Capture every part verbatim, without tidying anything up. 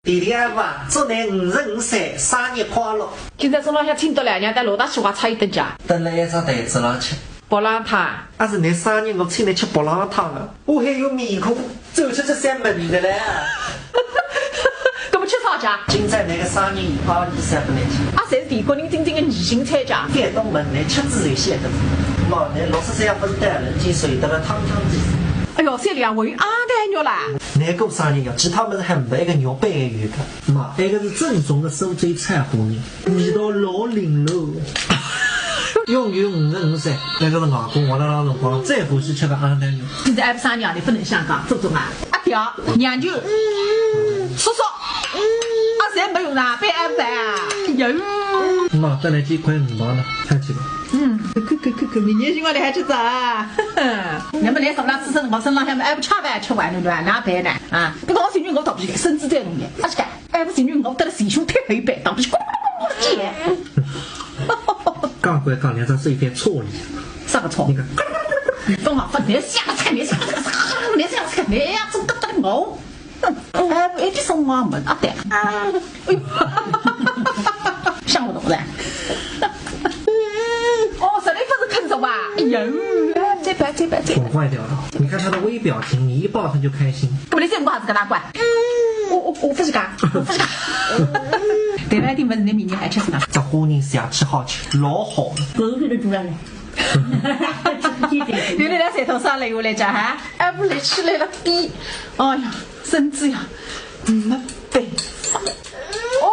弟弟阿爸，祝侬五十五岁生日快乐！今朝中浪向请到两娘到老大去，还差一顿家。蹲辣一只台子浪吃。白浪汤。阿是侬生日，我请侬吃白浪汤啊？我还有面孔走出这扇门的嘞。搿么吃啥家？今朝侬个生日礼包，你是不能吃。啊，侪是全国人真正的宜兴菜家。反正问侬吃仔就晓得，妈，侬六十岁也勿是单人，几岁得了汤汤几岁。哎哟，三两我有阿呆肉啦。侬过生日呀，其他物事还没一个肉板有个。妈，埃个是正宗的苏州菜花面，味道老灵喽。永远五十五岁，埃个是外公活辣辣辰光最欢喜吃个阿呆肉。现在还勿生日啊，你不能想讲，做做啊。阿爹，娘舅，叔叔，啊，侪没用啦，被挨打啊，有。妈，带来几块五毛呢，看起吧。嗯，可可可可可，明年新年里还吃早啊。那么来上趟吃生活，身浪向还不差饭吃完了对吧？哪办呢？啊，不过我心里我倒不是身子在弄的，而且还不是因为我得了心胸太黑白，当时咕噜咕噜咕噜叫。讲归讲，两只手一翻错了。啥个错？你看，你分我分，你想个菜，你想个菜，你想个菜，你要真得得我。哎，一点生活没啊，对。哎呦，想不到嘞。哦，实在不是肯说哇。哎呦，再摆，再摆，再摆。宠坏掉了。你看他的微表情，你一抱他就开心。搿么侬三个还是搿能怪？我我我勿是讲，我勿是讲。对了，搿点物事侬明年还吃啥？这花人想吃好吃，老好了。搿是个主要呢。有人来山东上来我来讲哈，哎，不来吃来了，比，哎呀，孙子呀，没办法。哦，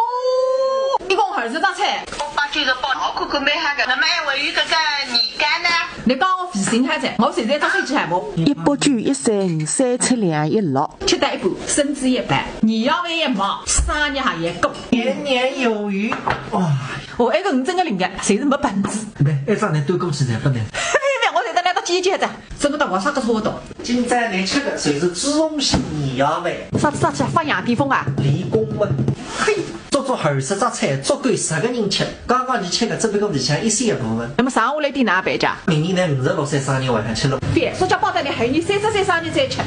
一共二十只菜。我八九十八，我看看蛮好个，那么还有一个个年糕呢？侬讲我肥心太子，我现在到飞机还无。一八九一三五三七两一六。吃得一半，孙子一半，年夜饭一毛，生日还要过。年年有余。哇。哦，埃个五真个灵个，侪是没本事。对，埃只能端过去才不能。没有没有，我现在来到姐姐的，这个到我啥个差不多。今朝侬吃个就是朱红喜年夜饭。啥啥啥发羊癫疯啊？李公问。嘿，足足二十只菜，足够十个人吃。刚刚侬吃个只不过里向一小部分。那么剩下来点哪办家？明年侬五十六岁生日还吃了？别，说叫包在你后年三十岁生日再吃。